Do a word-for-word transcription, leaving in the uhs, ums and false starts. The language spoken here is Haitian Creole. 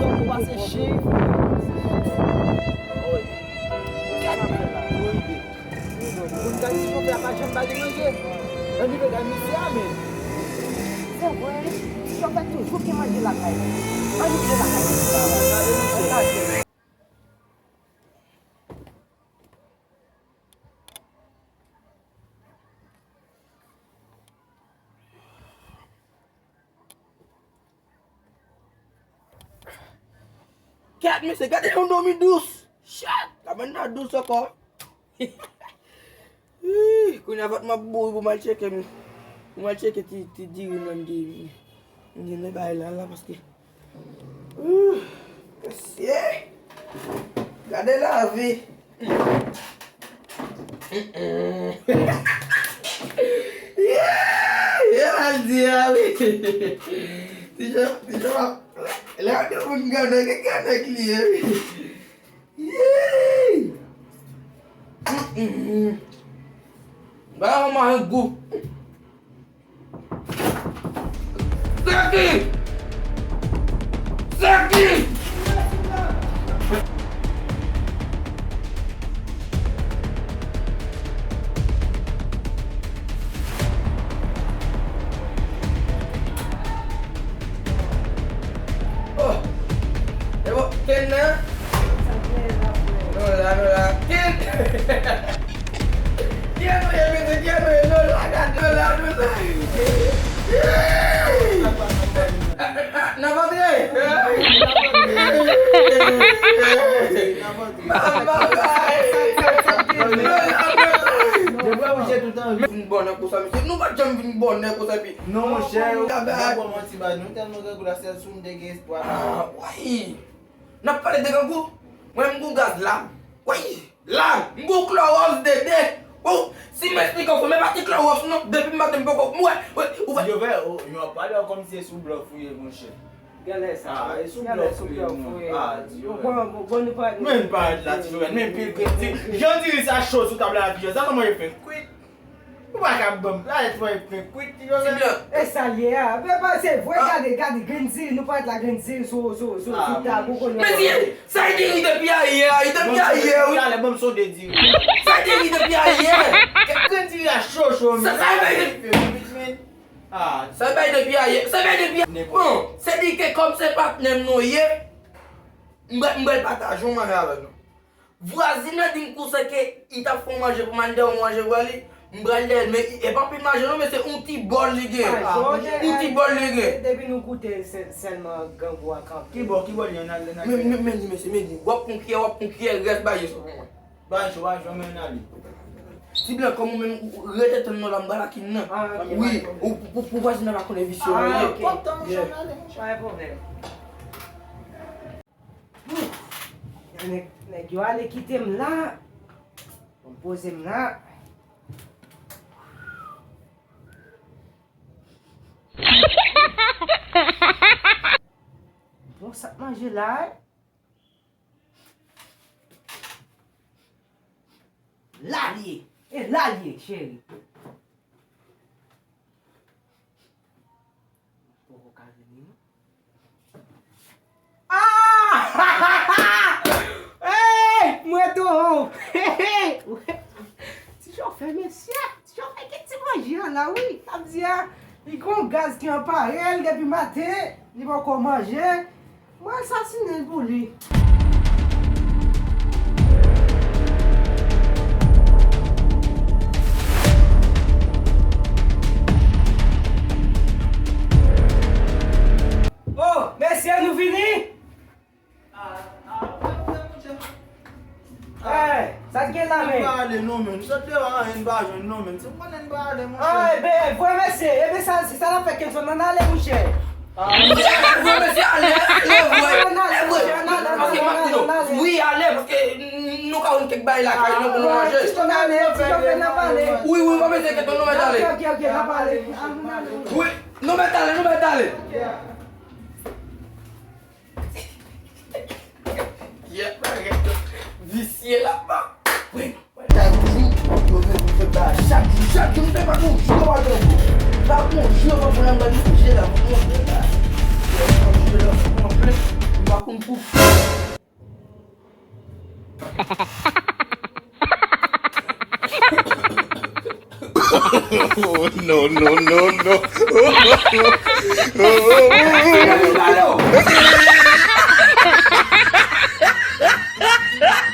Ou pase chen. Gad. Moun ka di chofè a pa janm ba li manje. Ann rive gad misye a, men. Se vre, ti chofè toujou gen manje lakay li. Ann rive lakay li. Ann gade misye. Gad, mesye, gade yon dòmi dous. Chat, kabann nan dous ankò. Ih, kounye a fòk m ap bouri pou m al tcheke m. Pou m al tcheke ti, ti diri m nan m gen, m gen nan bay la, la, paske. Ih, mesye. Gade lavi. Yeah, yeah, la di a wi. Ti jan, ti jan, lè de moun gade, gen gade k li ye wi. Yeah. Ba yon mari gou. Seki! Seki! Oh! E bon, Ken nan? Nou la, nou la. Ken! Kiyès nou ye, mesye? Kiyès nou ye? Nou la, gad, nou la, nou la. N ap antre. Bye bye. Nou la, nou la. Vin bònè konsa, mesye. Nou pa t janm vin bònè konsa, epi. Non, monchè, yo pa bon manti ba nou. Tèlman grangou la, sèl si nou te gen espwa. Ah, wi. N ap pale de grangou. Mwen, m gon gaz la. Wi. La, m gon klòwòks dede. Ou, si m esplike w, men pa ti klòwòks non. Depi maten m poko, m wè, wè, ou wè. Yo fè, yo ap pale kòmsi se sou blòf ou ye, monchè. Genlè sa. Ah, e sou blòf ou ye, non. Ah, Dieu. Bon, bon, bon, nou pa. Men parèt la, ti jovèn, men pil grenn diri. Jan diri sa cho sou tab la, ti jovèn. Sa kòman yo fè kwit? Ou pa ka ban m, la, e fò e plen kwit, ti jovèn. E sa l ye a. Men pa se vre, gade, gade, grenn diri, nou parèt la, grenn diri sou, sou, sou, sou tab, ou konnen. Men diri, sa e diri depi ayè, e depi ayè, wi. Talè, ban m sonde diri. Sa e diri depi ayè. Grenn diri a cho, cho, men. Sa, sa e diri. Ah. Sa bay depi ayè, sa bay depi ayè. Bon, se di ke kòm se patnè m nou ye, m pral, m pral pataje yon manje avè nou. Vwazin nan di m konsa ke li t ap fè yon manje pou m al dèyè yon manje pou li, m pral dèyè l, men e pa anpil manje non, men se yon ti bòl li gen. Yon ti bòl li gen. Depi nou koute sèl, sèlman grangou a kanpe. Ki bòl, ki bòl li an ale nan. Men, men, men li, mesye, men li. W ap pran kiyè, w ap pran kiyè, rès bagay sa pou mwen. Ba cho, ba cho, men ale. Ti blan, kòm ou menm, ou rete tann nou la, m ba lakin nan. Ah, ok. Wi, ou, pou, pou, pou vwazin nan pa konnen visye ou ye. Ah, ok. Pran tan, monchè, m ale, monchè. Pa gen pwoblèm. Nèg, nèg yo ale kite m la. Bon, poze m la. Bon, sa k manje la, eh? La l ye. E la l ye, cheri. Poko ka vini, non. Ah! Hey! Mwen tou. Ti chofè, mesye. Ti chofè, ki ti manje an la, wi. Sa vle di a, li gon gaz ki anpare l depi maten. Li poko manje. Mwen sasinen l pou li. Oh, mesye, nou vini? Hey, sa k gen la, men? N pa ale non, men. Nou sot deyò, anyen n pa jwenn non, men. Si w konnen n pa ale, monchè. Ah, ebyen, vre mesye, ebyen sa, se sa n ap fè, Kenson, ann ale, monchè. Ah, vre mesye, ale, ale, vre. Ann ale, monchè, ann ale, ann ale, ann ale. Paske m ap di nou, wi, ale, paske n, n, nou ka jwenn kèk bagay lakay nou pou nou manje. Ti chofè, n ap ale, ti chofè, n ap ale. Wi, wi, pa bezwen enkyete w, nou mèt ale. Ok, ok, ok, n ap ale. Ann ale. Wi, nou mèt ale, nou mèt ale. Kiyès bagay visye la pa. Wi, chak jou, yo vin pou fè bagay. Chak jou, chak jou, m fè pa gon jou yo pa gen pou. Pa gon jou yo pa pou nan ban manje la, pou manje la. Yo manje la, pou manje. Wa kung fu. Oh, no, no, no, no.